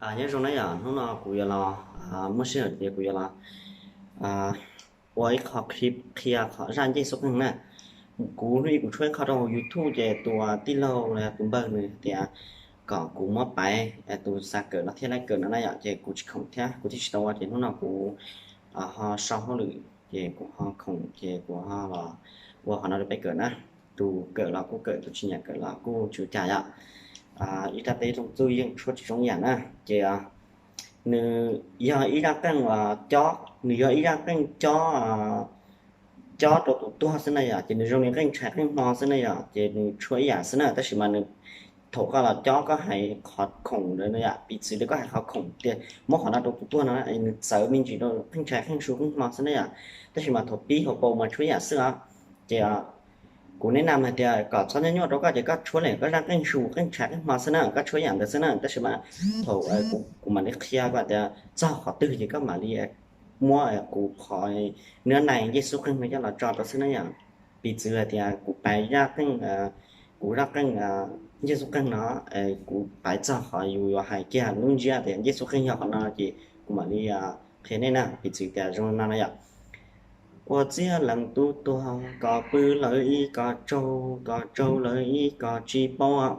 Nyob zoo na yom, hnub no kuv yuav los, muaj sij hawm ces kuv yuav los ua ib qho clip qhia qhov zaj ncej xub qeeg na. Kuv hnub ib kuv tshuab ib qho rau hauv YouTube ces tus tij laug los yog tus npawg nws tias kom kuv muab paiv tus xav kawm no thiab laib kawm no na yom, ces kuv tsis khoom thiab kuv thiaj tsis tau ua, ces hnub no kuv ho sau hauj lwm ces kuv ho khoom ces kuv ho los ua qhov no rau peb kawm na. Tus kawm los kuj kawm, tus tsis nyiam kawm los kuj tsis ua cas yom. Ib rab teb zoo txuj yeej tshuab tsis zoo ib yam na. Ces nws yog ib zaj qeej uas cob, nws yog ib zaj qeej cob, cob rau tus tuag xwb na yom, ces nws zoo li qeej tshais qeej hmo xwb na yom, ces nws tshuab ib yam xwb na, tab sis mas nws, thaum koj los cob koj hais qhov khoom ntawd na yom, piv txwv li koj hais qhov khoom tias muab qhov no rau tus tuag no, nws txawv me ntsis rau qeej tshais qeej su qeej hmo xwb na yom. Tab sis mas thaum pib hauv paus mas tshuab ib yam xwb os. Ces kuv neb na hais tias kom txhob nyuaj nyuaj rau koj ces koj tshuab li koj zaj qeej su qeej tshais qeej hmo xwb na, koj tshuab ib yam ntawd xwb na, tab sis mas thaum kuv mam li qhia koj tias txog qhov twg ces koj mam li muab kuv qhov nab nais ncej xub qeeg no coj los tso rau xwb na yom. Piv txwv hais tias kuv paiv zaj qeej, kuv zaj qeej ncej xub qeeg no, kuv paiv txog qhov yus yuav hais kiag lub ntsiab tias ncej xub qeeg yog qhov no ces kuv mam li qhia nej na, piv txwv tias zoo no na yom. Ua txiab leej tub tuag, kos pw lawv ib kos tsaug, kos tsaug lawv ib kos tsis paub,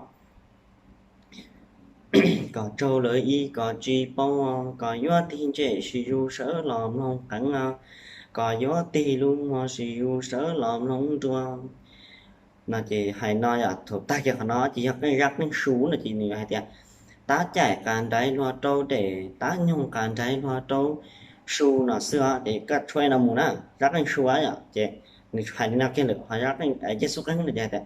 kos tsaug lawv ib kos tsis paub, kos yuav tig ntsej sis zus sawv los mloog qeeb, kos yuav tig lub muag sis zus sawv los mloog nruas. No ces hais no yom, thaum tag kiag qhov no ces yog qeej zaj qeej su no ces nws yuav hais tias tab caim qas nraiv luag rau dej, tab nyoog qas nraiv luag rau su no xwb os, ces koj tshuab no mus na, zaj qeej su yom, ces nws hais li no kiag lawm, qhov zaj qeej ncej xub qeeg no ces hais tias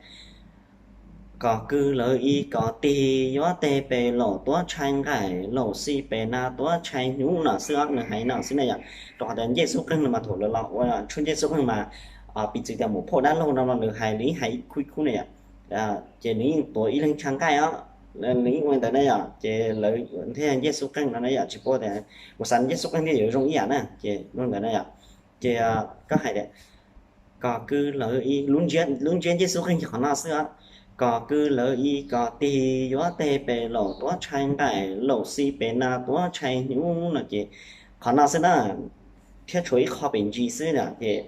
kos kwv lawv ib kos tig, yuav teg pem laum tuav tshais nqaim, laum xij pem nas tuav tshais hnyuv no xwb os, nws hais no xwb na yom. Rau qhov tias ncej xub qeeg no mas thaum lawv los ua tshuab ncej xub qeeg mas piv txwv tias mus phauj dab laug no los lawv hais li hais khub khub na yom. Ces nws yeej tuav ib leeg tshais nqaim os, nws yeej ua li ntawd na yom, ces lawv thiaj ncej xub qeeg no na yom, tsis paub tias ua xav ncej xub qeeg thiaj yuav zoo ib yam na, ces ua ntawd na yom. Ces koj hais tias kos kwv lawv ib, lub ntsiab ncej xub qeeg yog qhov no xwb os, kos kwv lawv ib kos tig, yuav teg pem laum tuav tshais nqaim, laum xij pem nas tuav tshais hnyuv no ces qhov no xwb na, thiab tshuav ib qho pem ntsis xwb na, ces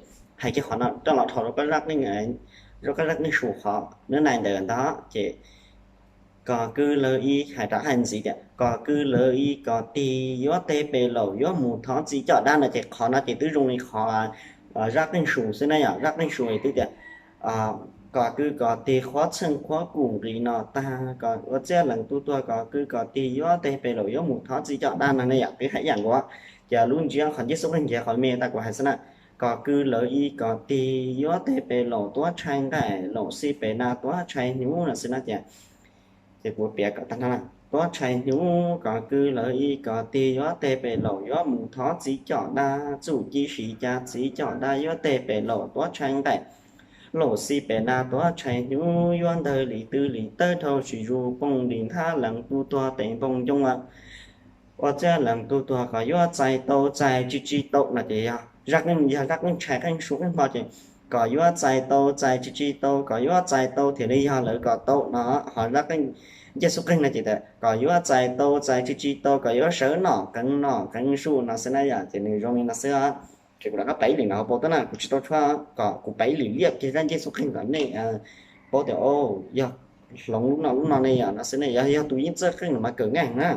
hais kiag qhov no rau los dhau rau koj zaj qeej, rau koj zaj qeej su qhov nab nais ntawd ntag ces kos kwv lawv ib, hais rov hais ntxiv tias kos kwv lawv ib kos tig, yuav teg pem laum yuav mus thov txiv coj dab no ces qhov no ces twb zoo li qhov zaj qeej su xwb na yom, zaj qeej su twb tias kos kwv kos tig, qhuav txheej qhuav kum nqis no tag, kos ua txiab leej tub tuag, kos kwv kos tig, yuav teg pem laum yuav mus thov txiv coj dab no ne yom, twb hais ib yam nkaus. Ces lub ntsiab qhov ncej xub qeeg ces qhov me tag kuv hais xwb na, kos kwv lawv ib kos tig, yuav teg pem laum tuav tshais nqaim, laum xij pem nas tuav tshais hnyuv no xwb na ces ces kuv piav kom tag nrho na, tuav tshais hnyuv, kos kwv lawv ib kos tig, yuav teg pem laum yuav mus thov txiv coj dab, txuj ci siv cas txiv coj dab, yuav teg pem laum tuav tshais nqaim, laum xij pem nas tuav tshais hnyuv, yuav ntawg li twg li tawg dhau sis zus poob li nthab leej tub tuag tes npoo ncoo. Ua txiab leej tub tuag, kos yuav txais tau txais tsis tsis tau no ces yog zaj qeej, yog zaj qeej tshais qeej su qeej hmo ces kos yuav txais tau txais tsis tsis tau, kos yuav txais tau thiaj li yog lawv kom tau no. Ho zaj qeej ncej xub qeeg no ces tias kos yuav txais tau txais tsis tsis tau, kos yuav sawv noj qeeb noj qeeb su no xwb na yom, ces nws zoo li no xwb. Ces kuv rov qab paiv lwm no hauv paus tuaj na, kuv tsis tau tshuab kom kuv paiv lwm liaj kiag zaj ncej xub qeeg kom nej paub tias o, yog hloov lub no lub no ne yom, no xwb ne yom, yog tus yeej txawj qeej no mas kawm nqaij na.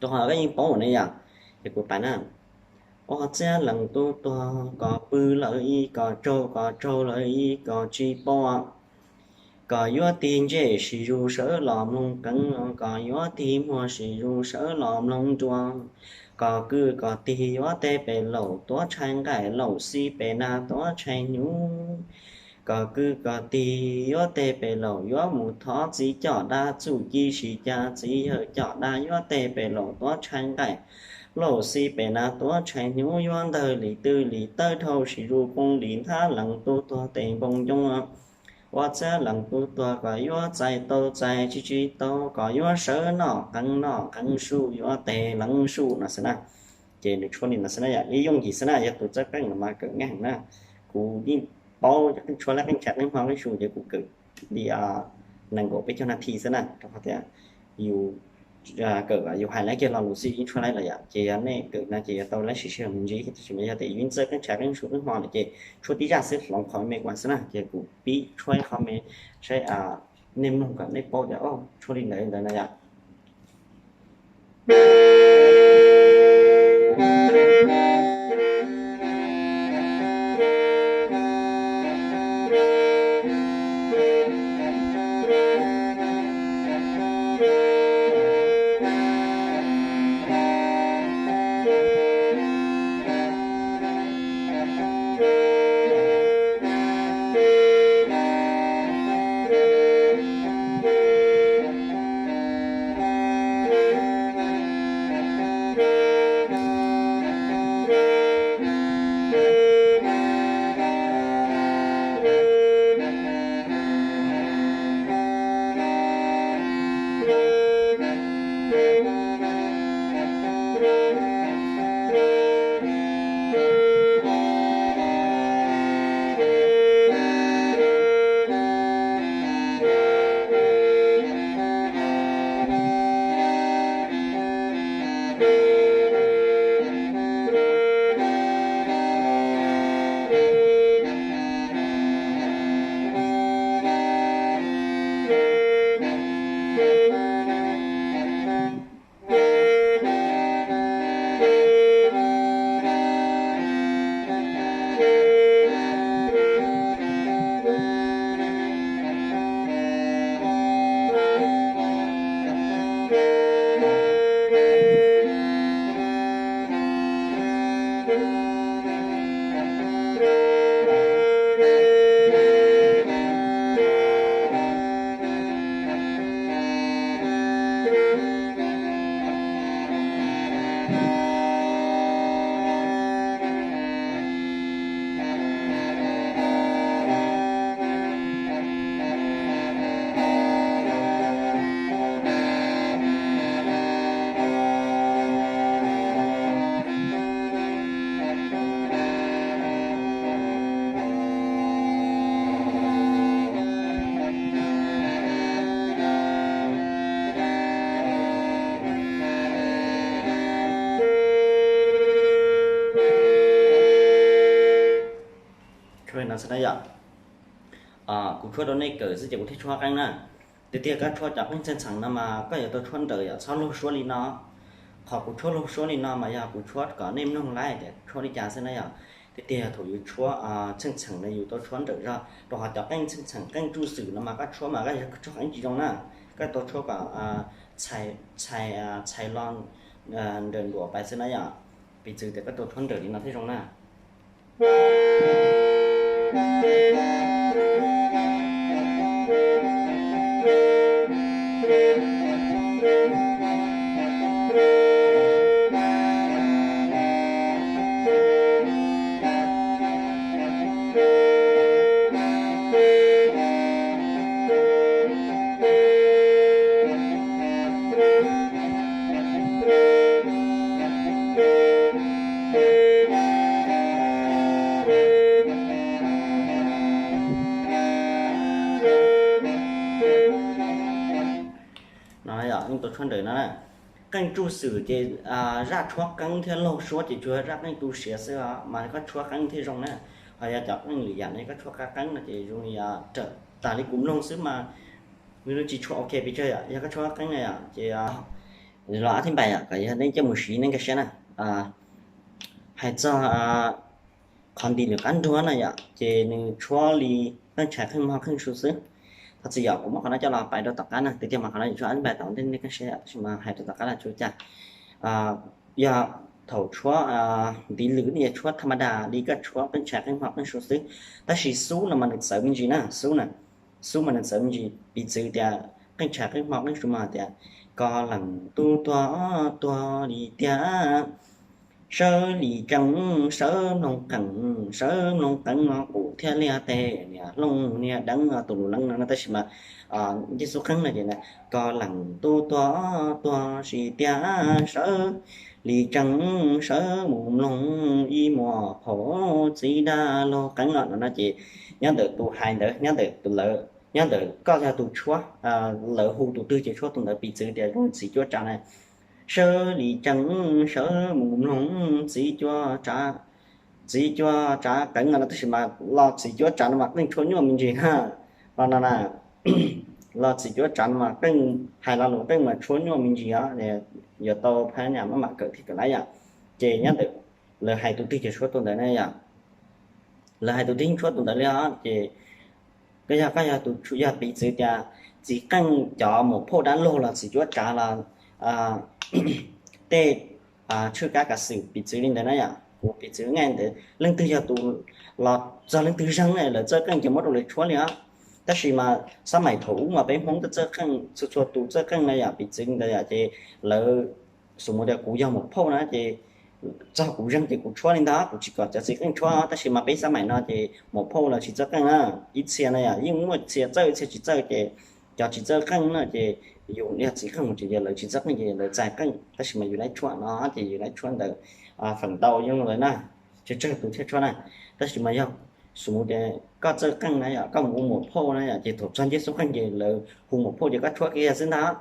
Rau qhov koj yeej paub ne yom, ces kuv paiv na. Ua txiab leej tub tuag, kos pw lawv ib kos tsaug, kos tsaug lawv ib kos tsis paub, kos yuav tig ntsej sis zus sawv los mloog qeeb, kos yuav tig muag sis zus sawv los mloog nruas, kos kwv kos tig, yuav teg pem laum tuav tshais nqaim, laum xij pem nas tuav tshais hnyuv, kos kwv kos tig, yuav teg pem laum yuav mus thov txiv coj dab, txuj ci siv cas txiv yawg coj dab, yuav teg pem laum tuav tshais nqaim, laum xij pem nas tuav tshais hnyuv, yuav ntawg li twg li tawg dhau sis zus poob li nthab leej tub tuag tes npoo ncoo. Ua txiab leej tub tuag, kos yuav txais tau txais tsis tsis tau, kos yuav sawv noj qeeb noj qeeb su, yuav teg leej su no xwb na. Ces nws tshuab li no xwb na yom, ib yooj yim xwb na, yog tus txawj qeej no mas kawm nqaij heev na. Kuv yeej paub tshuab lab qeej tshais qeej hmo qeej su ces kuv kawm li nees nkaum peb caug nas this xwb na, rau qhov tias yus kawm yus hais lawv kiag lo lus xwb yeej tshuab laib lawm yom. Ces yog nej kawm no ces yuav tau laib sim sij hawm mus ntsib, tab sis mas yog tias yus ntxawj qeej tshav qeej su qeej hmo no ces tshuab tib zaj xwb hloov qhov me kuv xwb na. Ces kuv pib tshuab ib qho me saib nej mloog kom nej paub tias tshuab li ntawd li ntawd no yom. Tshuab no xwb na yom. Kuv tshuab rau nej kawm xwb ces kuv thiaj tshuab qeeb na. Tiag tiag koj tshuab cov qeej txheej txheem no mas koj yuav tau tshuab nrawm yom, txhob laug suab li no. Qhov kuv tshuab laug suab li no mas yog kuv tshuab kom nej mloog laib tias tshuab li cas xwb na yom. Tiag tiag thaum yus tshuab txheej txheem no yus tau tshuab nrawm zog, rau qhov cov qeej txheej txheem qeej tsuj xwm no mas koj tshuab mas koj yuav tshuab qeeb tsis zoo na. Koj tau tshuab kom txhais, txhais los nrawm nruam pais xwb na yom. Piv txwv tias koj tau tshuab nrawm li no thiaj zoo na. No yog yeej tau tshuab nrawm no na. Qeej tsuj xwm ces zaj tshuab qeeb thiab laug suab ces tsuas zaj qeej tu siav xwb os, mas koj tshuab qeeb thiaj zoo na. Ho yog cov qeej lwm yam no koj tshuab qab qeeb no ces zoo li raws tas li kuv mloog xwb mas nws tsis tshua ok pes tsawg yom. Yog koj tshuab qeeb na yom ces los ab thib npai yom, kom yog nej coj mus siv nej nkag siab na. Hais txog qhov ntiv lwm qab nruag na yom, ces nws tshuab li qeej tshais qeej mog qeej su xwb. Thov txim yom, kuv muab qhov no coj los pais rau tom qab na, tiag tiag mas qhov no yuav tshuab ab thib npai tau nej nkag siab yom, tab sis mas hais rau tom qab los tsuas cas. Yog thaum tshuab ntiv lwm ne yog tshuab tham ma das li koj tshuab qeej tshais qeej mog qeej su xwb. Tab sis xub no mas nws txawv me ntsis na, xub na, xub mas nws txawv me ntsis. Piv txwv tias qeej tshais qeej mog qeej su mas tias, koj leej tub tuag tuag li tiag, sawv li tsees sawv mloog qeej, sawv mloog qeej no qus thiab liaj teb, niag hlob niag deev tus lus leeb no. Tab sis mas ncej xub qeeb no ces, koj leej tub tuag tuag li tiag, sawv li tsees sawv mus mloog ib muam phauj txiv dab laug qeeb no no ces nyob ntawm tus hais ntawd, nyob ntawm tus lawv Nyob ntawm koj yog tus tshuab, lawv hu tus twg ces tshuab tus ntawd. Piv txwv tias txiv cuab tsav na, sawv li ceev, sawv mus mloog, txiv cuab tsav, txiv cuab tsav qeev no, tab sis mas los txiv cuab tsav no mas qeej tshuab nyuaj me ntsis na. Los no na, los txiv cuab tsav no mas qeej, hais lo lus qeej mas tshuab nyuaj me ntsis os. Yuav tau phab nyam maj mam kawm thiaj kawm laib yom. Ces nyob ntawm lawv hais tus twg ces tshuab tus ntawd na yom. Lawv hais tus twg tshuab tus ntawd li os. Ces koj yog, koj yog tus, yog piv txwv tias txiv qeej cov muam phauj dab laug los txiv cuab tsav los tej tshwj kab kav xwm, piv txwv li ntawd na yom. Kuv piv txwv nqaij ntawd, leej twg yog tus los txog leej twg zeeg na lawv txawj qeej ces muab rau lawv tshuab li os. Tab sis mas xab maim thaum ub mas peb Hmoob txawj qeej, txhua txhua tus txawj qeej na yom. Piv txwv li ntawd yom, ces lawv, xus mus tias kuv yog muam phauj na ces txog kuv zeeg ces kuv tshuab li ntawd, kuv tsis kom cov txiv qeej tshuab. Tab sis mas peb xab maim no ces muam phauj los tsis txawj qeej na. Ib txhia na yom, yeej muaj txhia txawj txhia tsis txawj, ces cov tsis txawj qeej na ces yus yog txiv qeej mus ces yog lawv tsis txawj qeej ces lawv txais qeej, tab sis mas yus laib tshuab no ces yus laib tshuab ntawd feem ntau yeej lawv na, tsawg tsawg tus thiaj tshuab na. Tab sis mas yog xus mus tias koj txawj qeej na yom, koj mus hu muam phauj na yom, ces thaum txog ncej xub qeej ces lawv hu muam phauj ces koj tshuab kiag xwb ntag.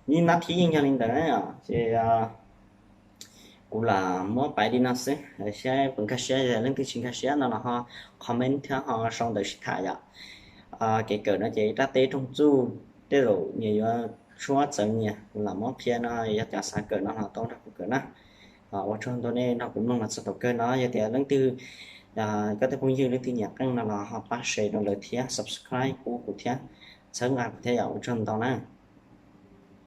Ib nab thib yeej yog li ntawd na yom. Ces kuv lam muab piav li no xwb, saib puas nkag siab. Leej twg tsis nkag siab no los ho comment thiab ho sau ntawv sib tham yom. Kev kawm no ces rab teb roog txuj, tej zaum nyias yuav tshuab txawv nyias. Kuv lam muab qhia no, yog cov xav kawm no los tau nrog kuv kawm na. Ua tsaug ntau nej nrog kuv mloog los txog thaum kawg no. Yog tias leej twg, koj tej phooj ywg leej twg nyiam qeej no los ho pab share rau lawv thiab subscribe pub kuv thiab, txhawb nqa kuv thiab yom. Ua tsaug ntau na.